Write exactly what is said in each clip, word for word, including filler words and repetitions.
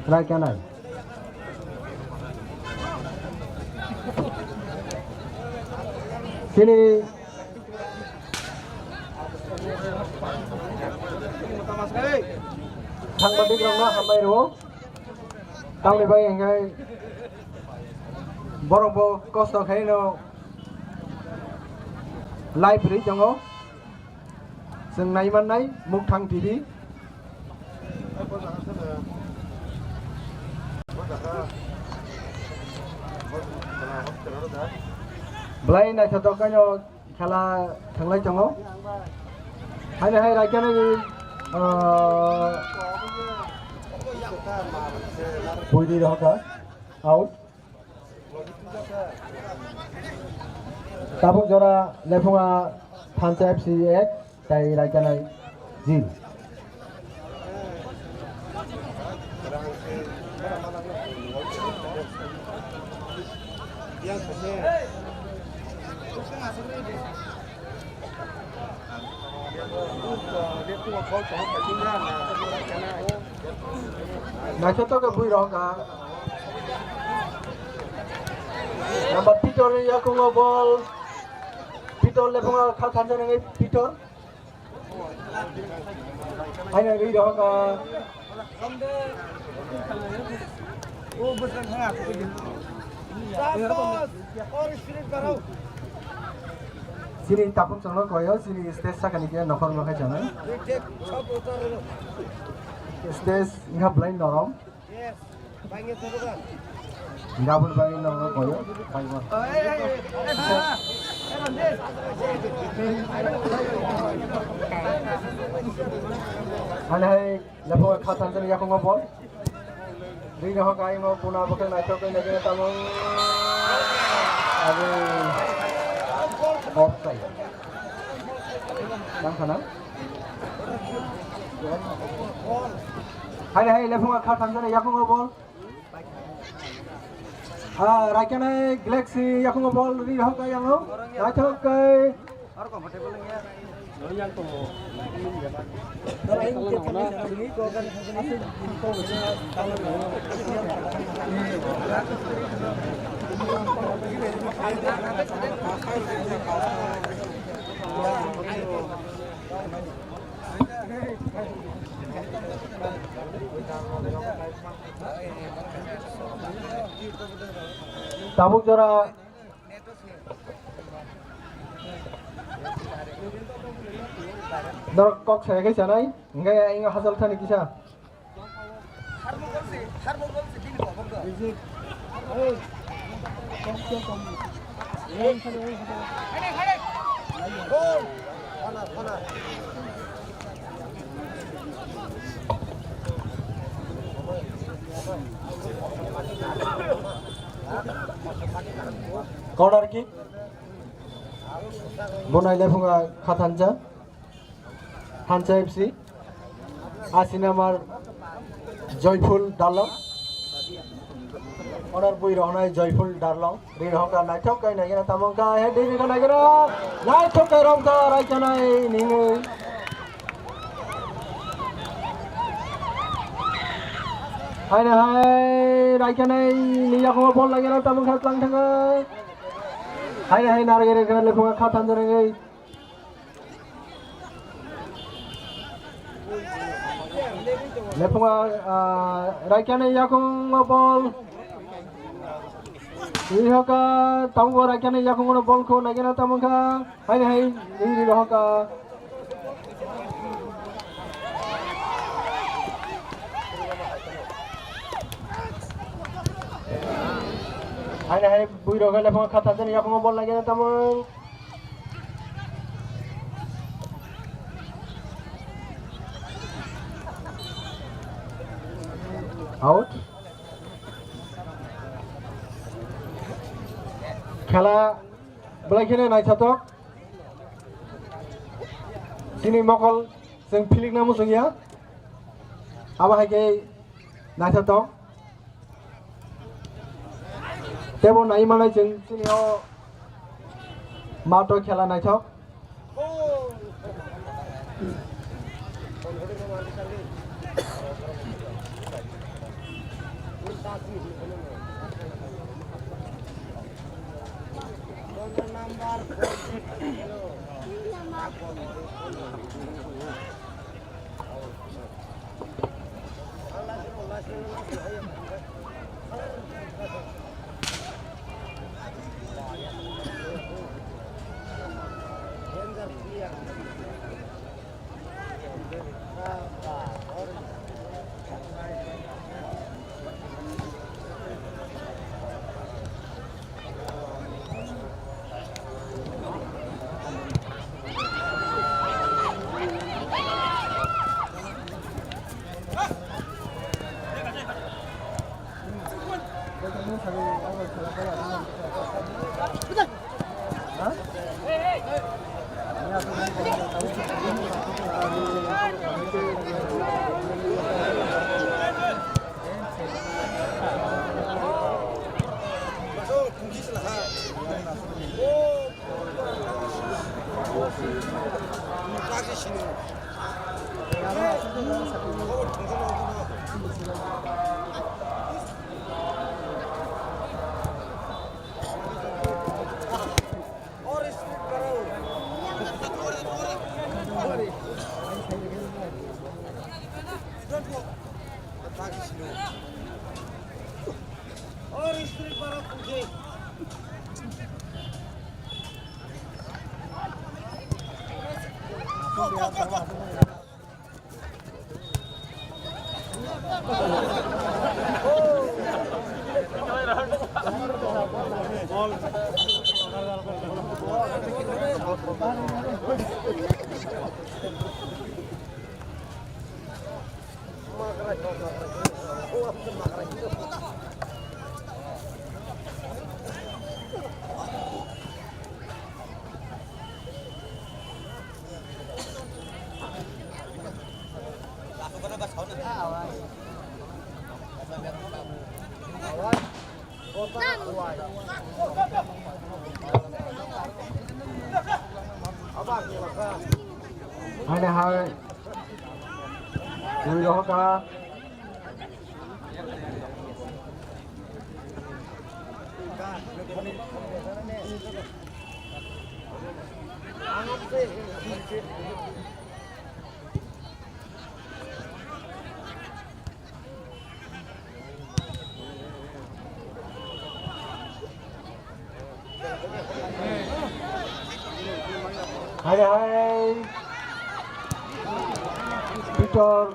Raikanai. Chini sangbadik rokno hambai rwo. Tamni bagwi hwnkhe borok bo kosto khaino live rwi tongo. Chwng nai mannai Mukthang T V. Belai naithotok khaino khela thwnglai tongo. Haino hai raikhe nai, ah, Buini rohorkha out. Tabuk jora Lephunga Thansa F C ek tei Raikanai zero. Naithotok khe bui rok wngkha. Number Pitor ni yakungo bol. Pitor Lephunga kha thansa nangwi Pitor. Haino ri rok wngkha. Chini tapung chwngno koyo, chini stage sakani khe nokhorno khai chanai. Stage wngkha belai norom. Gabon bai nokno koyo, bai bo. Haino hai. Lephunga kha thansa ni yakungo bol. Ri rok ayungo puna bokhe naithok khe naikhe tamo. Abo offside. Tang khana. Haino hai Lephunga kha thansa ni yakungo bol. Ah, Raikanai Galaxy yakungo bol ri rok ayungo. Naithok khe. Tabuk jora norok kok saya khe chanai, hingke ayang hachal thani kisa. Corner kick. Bonai Lephunga kha thansa. Thansa F C. Asi number Joyful Darlong. Corner bui rohonai Joyful Darlong. Ri rohongkha naithok khe naikhe tamo wngkha head ri khe naikhe naithok khe romkha Raikanai nini. Haino hai Raikanai ni yakungo bol naikhe tamo wngkha tlang thangkha. Haino hai narwgwi rwkha Lephunga kha thansa nangwi. Lephunga, ah, Raikanai yakungo bol. Ri rohorkha, tamo bo Raikanai yakungo bol kho naikhe na tamo wngkha. Haino hai, ri rohorkha. Haino hai, bui rohorkha Lephunga kha thansa ni yakungo bol naikhe na tamo. Out. Khela belai kheno naithotok. Chini mokol chwng philikna muchungya. Abo hai khe naithotok. Tebo nai manai chwng chini o mato khela naithok. Haini hai. Nini rohor ka. Hai, hai. Peter.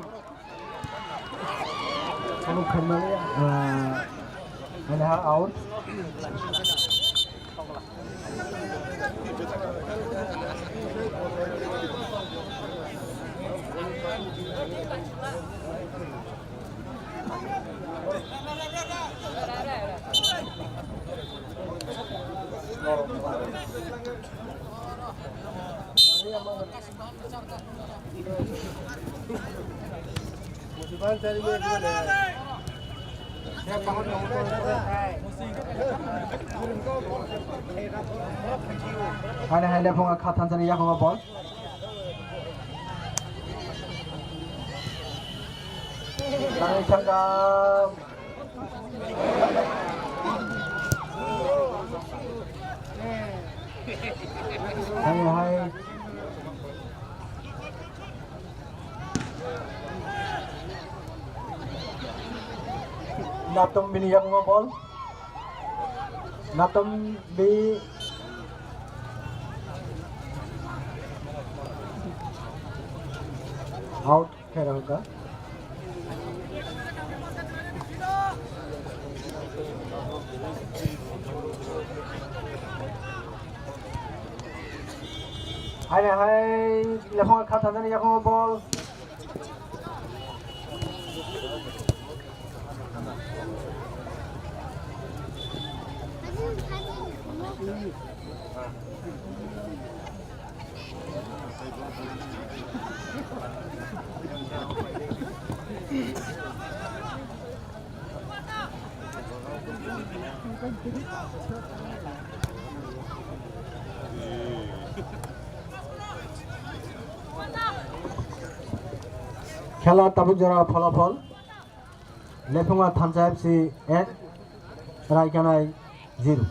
Anu khaimani, ah, hai, hai, out. Haini hai lephungo kha thansa ni yakungo ball. Tangwi sakam. Haini hai. Natom bini yakungo ball. Natom bi out khe rw kha. Haini hai lephang kha thansa ni yakungo ball. Khela tabuk jora pholopol. Lephunga Thansa F C ek, Raikanai zero.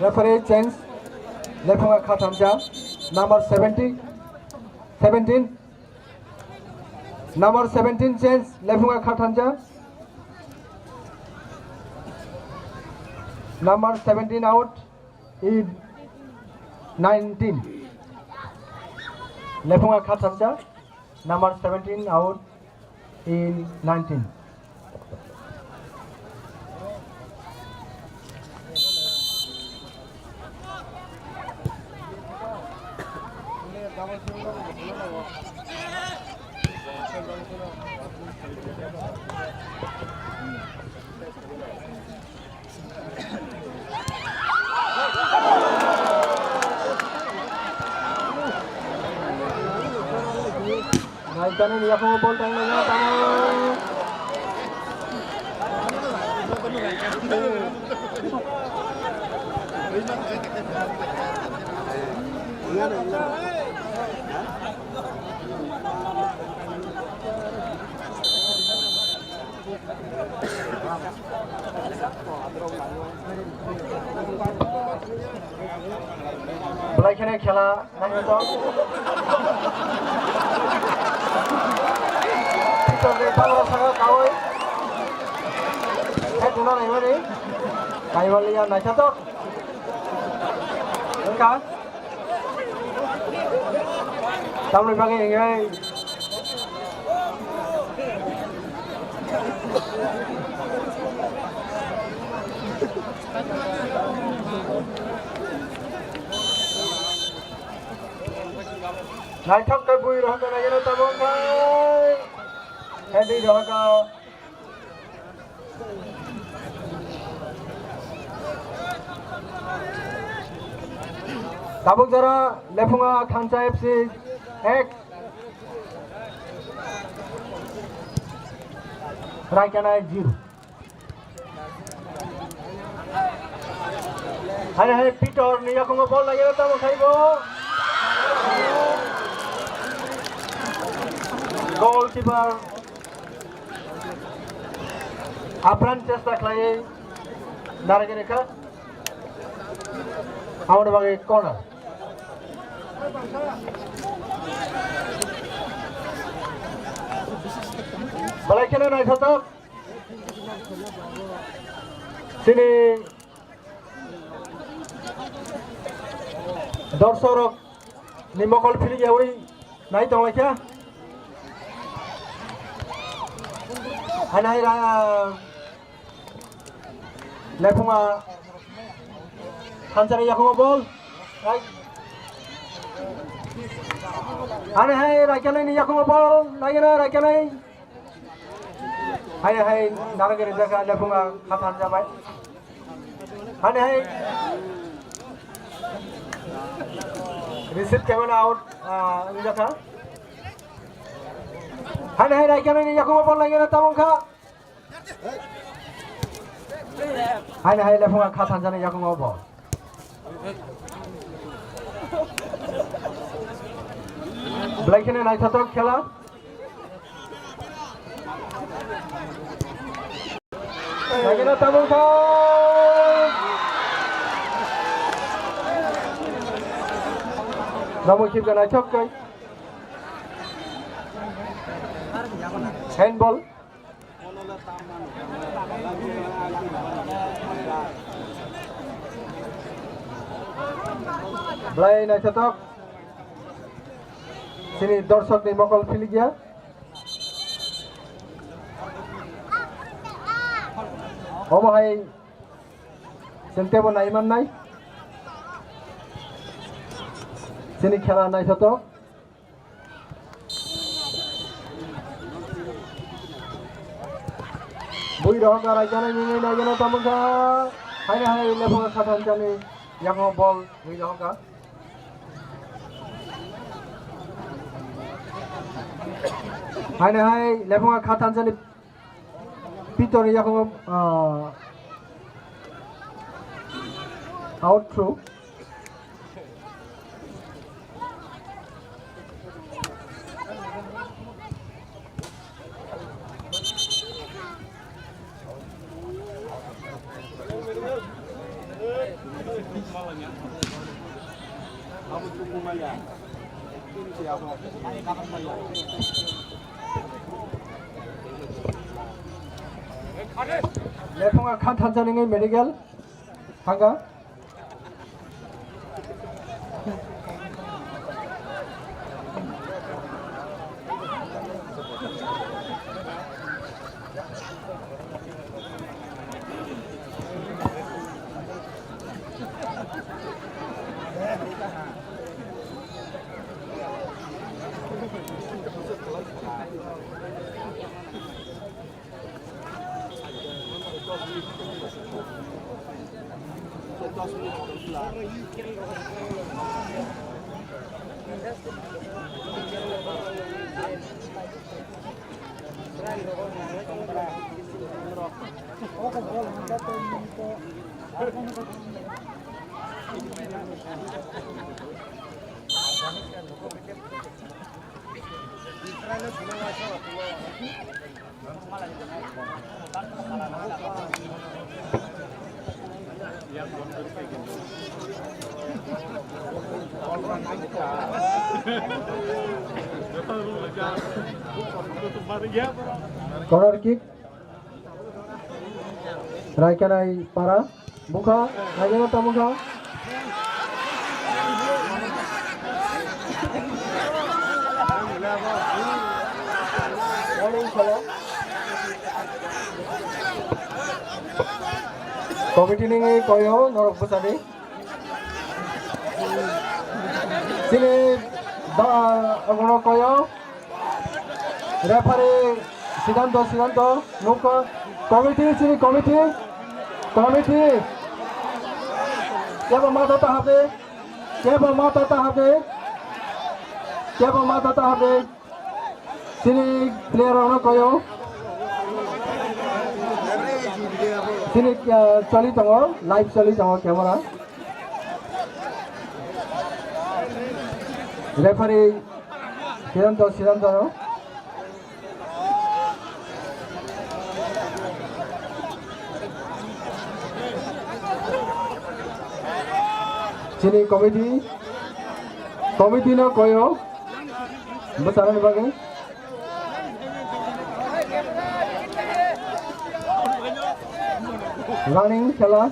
Referee change. Lephunga kha thamsa. Number seventy, seventeen. Number seventeen change. Lephunga kha thamsa. Number seventeen out. In nineteen. Lephunga kha thamsa. Number seventeen out in nineteen. Naikani ni yakungo bol tangnai ya tamo. Belai kheno khela naithotok. Peter ni bagro saka kaui. Hai tuna naimani. Kaimaliya naithotok. Wngkha. Tamni bagwi hwnkhai. Naithok khe bui rohorkha naikhe tamo khai. Khe di rohorkha. Tabuk jora Lephunga Thansa F C ek, Raikanai zero. Hai hai Peter ni yakungo bol lagina tamo khaibo. Goalkeeper apran chesta khlaiwi narigini kha. Aboni bagwi corner. Belai kheno naithotok. Chini, Dorsorok ni mokol philiyawi nai tonglaikha. Hainai ra-, Lephunga thansani yakungo bol. Hai. Hainai hai Raikhanai ni yakungo bol. Naigena Raikhanai. Hainai hai narwgwi rijak kha, Lephunga kha thanjabai. Hainai hai receive khaimani out, ah, rijak kha. Hainai hai Raikhanai ni yakungo bol naigena tabung kha. Hainai hai Lephunga kha thanjani yakungo bol. Belai kheno naithothok khela. Naigena tabung kha. Romo khipka naithok kai. Handball. Belai naithothok. Chini dorsokni mokol philikya. Omo hai chwng teibo nai mannai. Chini khela naithothok. Bui rohok arai jani nini nai jano tamungkha. Haini hai Lephunga kha thanjani yakungo bol bui rohok. Haini hai Lephunga kha thanjani Pitor yakungo, ah, out through. Lephunga kha thanjani medical thangkha. Corner kick. Raikanai para. Bukha, Raikanai ta bukha. Warning khela. Committee ni koyo norok bwsadi. Chini ba, abono koyo. Referee Siddhanto, Siddhanto, nukha. Committee, chini committee. Committee. Kebo mata ta habe. Kebo mata ta habe. Kebo mata ta habe. Chini player rokno koyo. Chini, ah, choli tongo, live choli tongo camera. Referee Siddhanto, Siddhanto no. Chini committee, committee no koyo bwcharani bagwi. Running khela.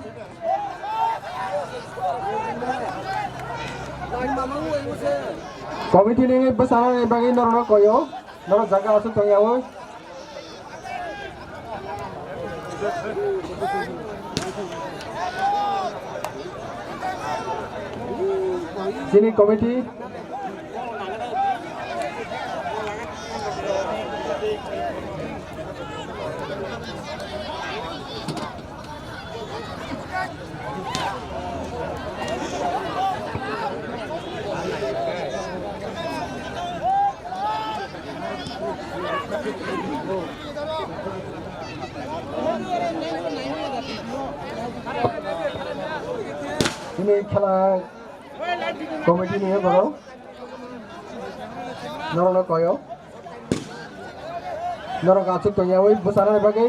Committee ni bwsarokni bagwi norokno koyo, norok jaga aswk tongyaui. Chini committee. Chini khela committee ni borok norokno koyo. Norok aswk tongyaui bwsarokni bagwi.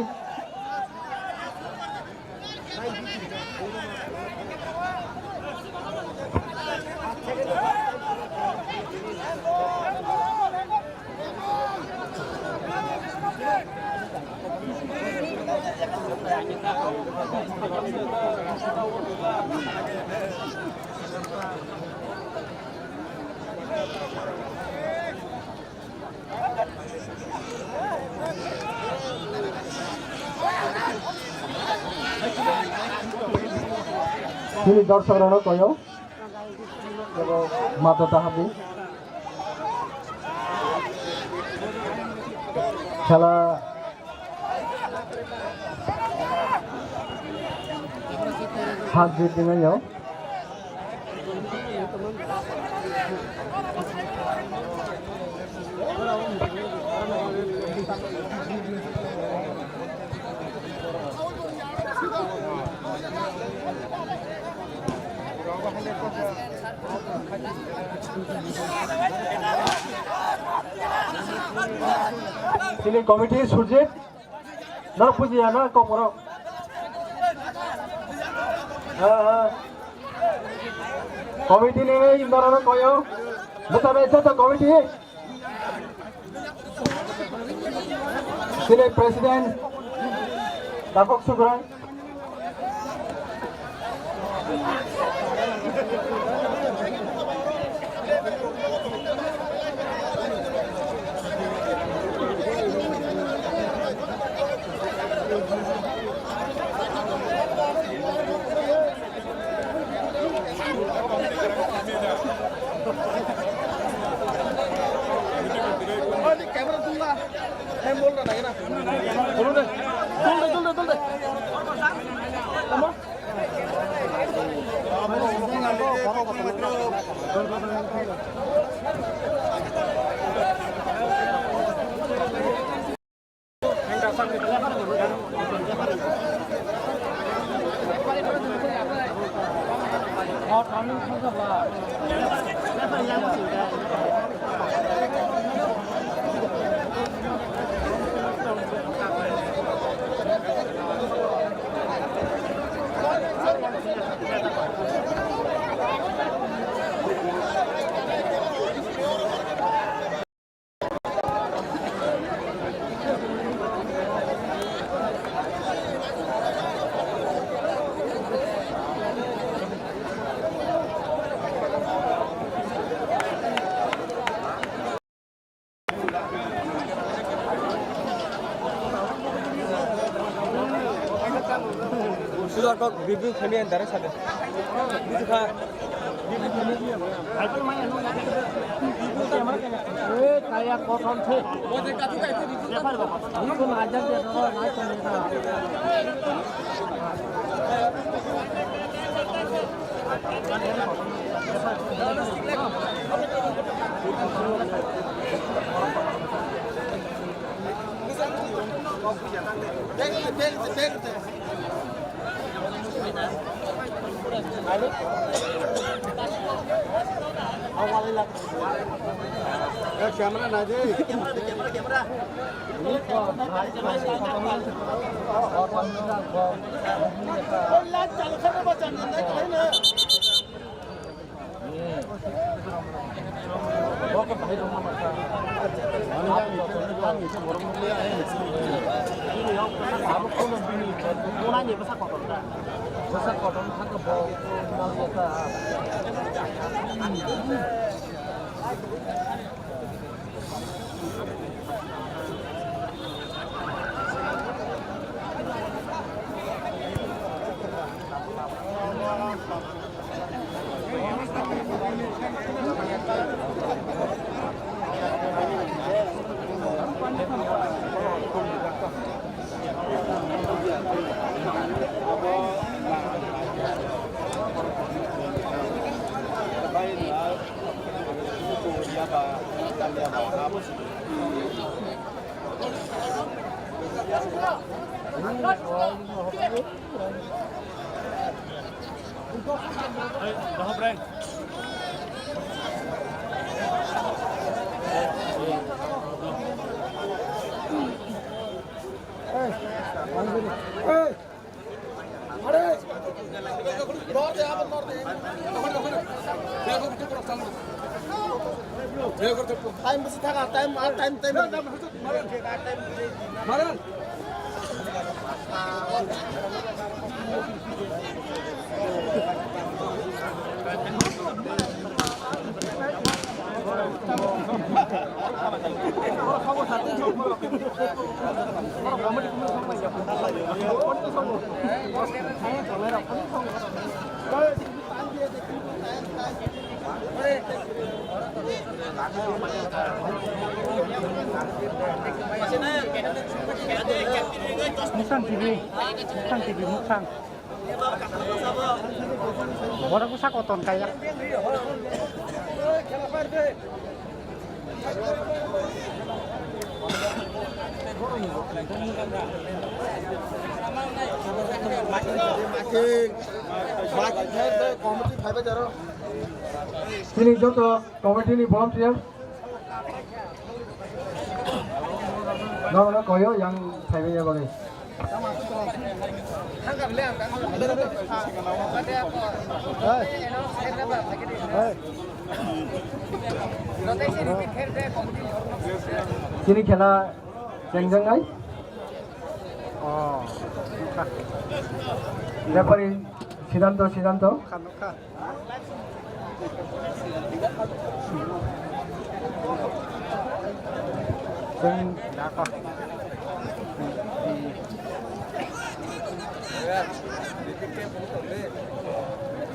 Chini dorsok rokno koyo. Ebo mato tahabi. Khela hak jit dingayo. Chini committee Surjit, norok bujiya na kok borok? Ha, ha. Committee ni norok koyo. Bwsarokni joto committee. Chini president Dakhok Sugrang. Sudah kok bibi kami yang darah satu. Itu kak. Camera na de. Time bisi thaka, time, ah, time, time. Mukhang T V, Mukhang T V, Mukhang. Borok bwsa koton kaya. Chini joto committee ni volunteer. Norokno koyo yang phaibai ya bagwi. Chini khela chengjaknai. Oh. Referee Siddhanto, Siddhanto.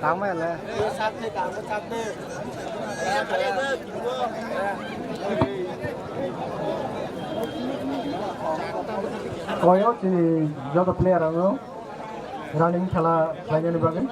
Tama ya le. Koyo chini joto player ano running khela khlainani bagwi.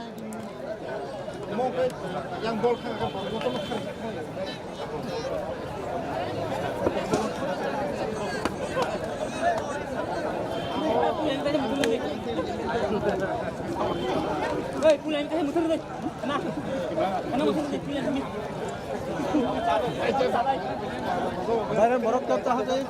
Bayram borok kap taha dei.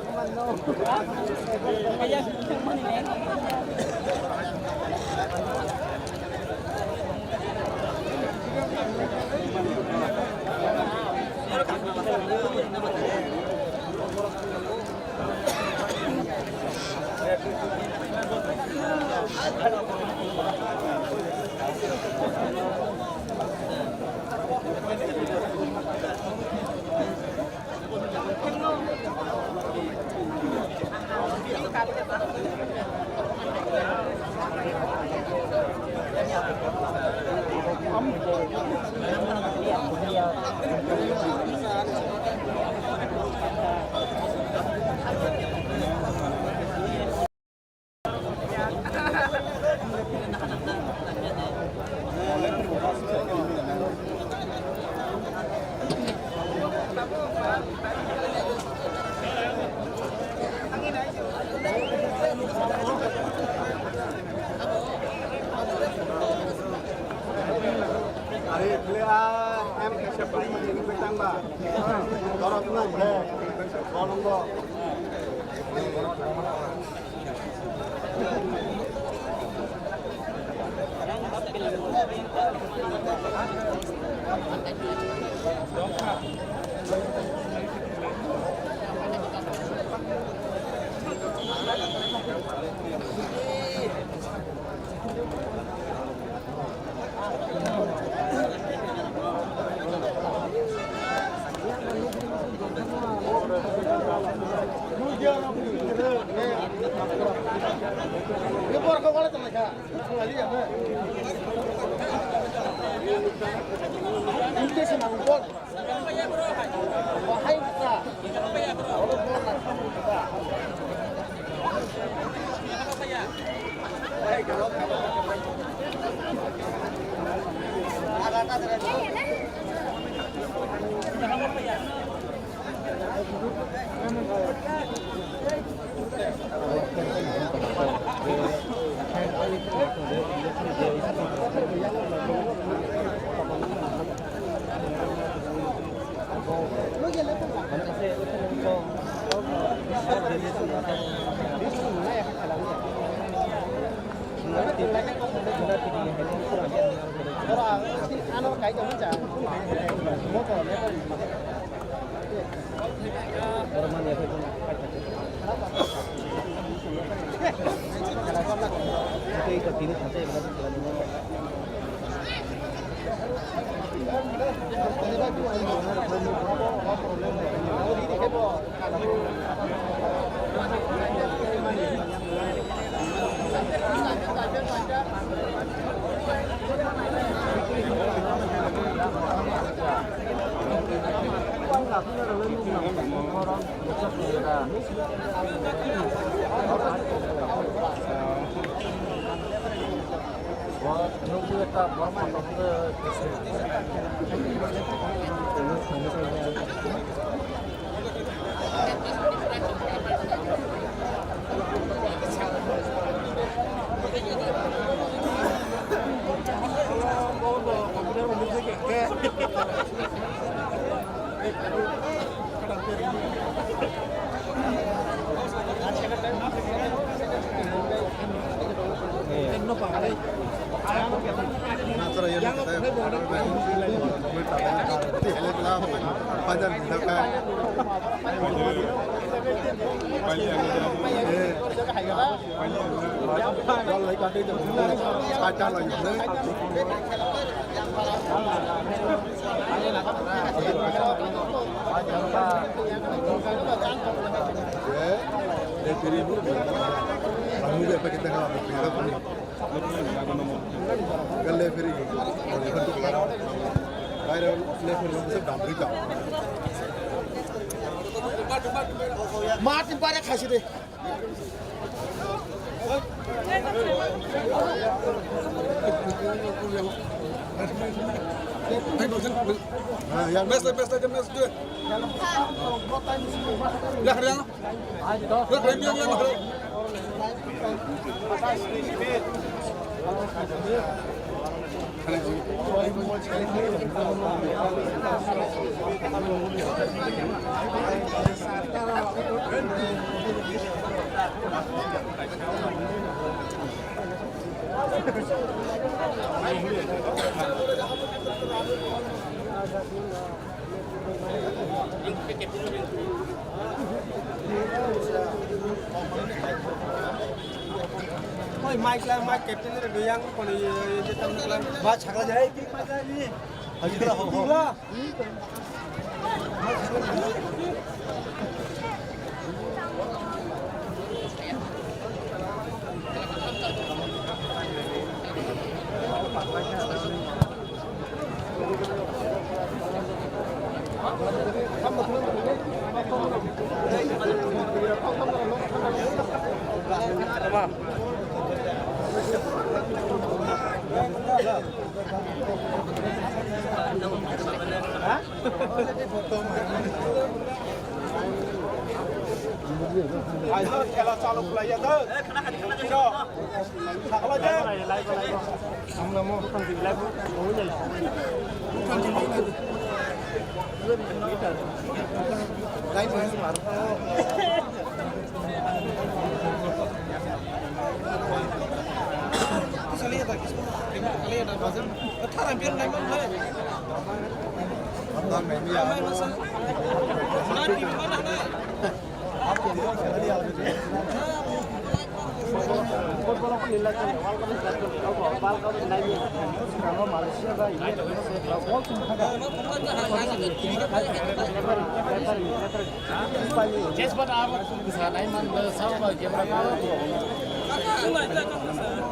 Are, player M K S F ni tang ba. Dorot na bre. Kolombo. Martin pare khaisi de. Best, best, best, best. Yak, yak, yak, yak. Oi, mic la, mic captain re doyang, koni, ye, ye, tam na la. Ba, chakla jai, tik mic la ni. Haji kala ho, ho. Tik la. Khela chalu khwlaiya da. Sakala de.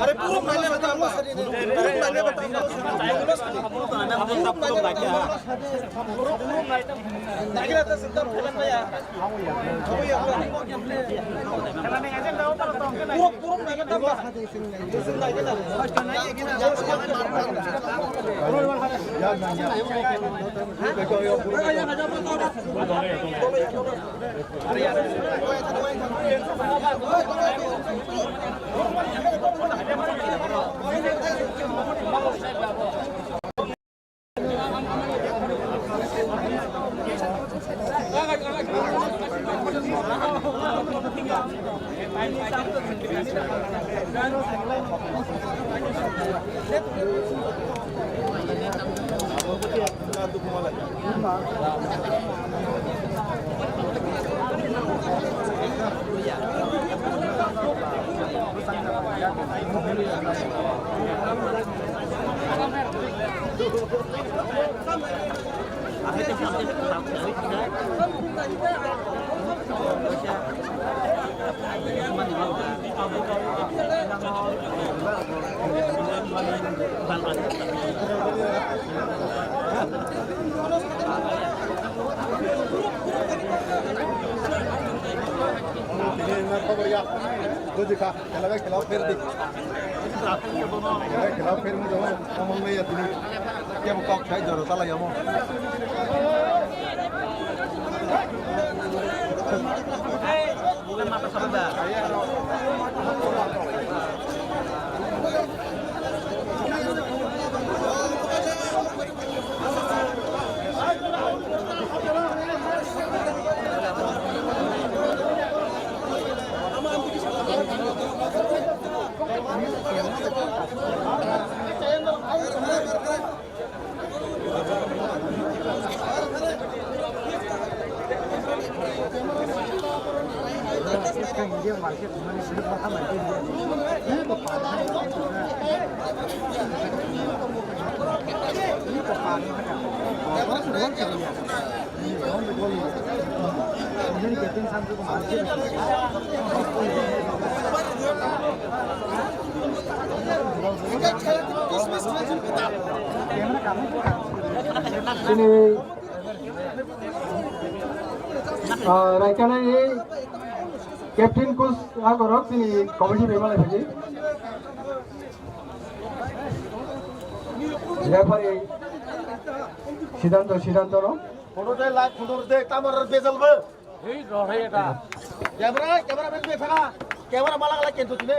Are puro maile bata. Puro maile bata. Puro maile bata. Puro, puro maile bata. Khela bai khela pher di. Khela pher mo jabo, tamang nai ya tini. Kebo kok khai joro tala yamo. Chini, ah, Raikana ni captain coach agorok chini committee member lai phai. Referee Siddhanto, Siddhanto no. Photo de, live photo de, tamar bezal be. Hei, rohai eta. Camera, camera man be phana. Camera mala gala kento tine.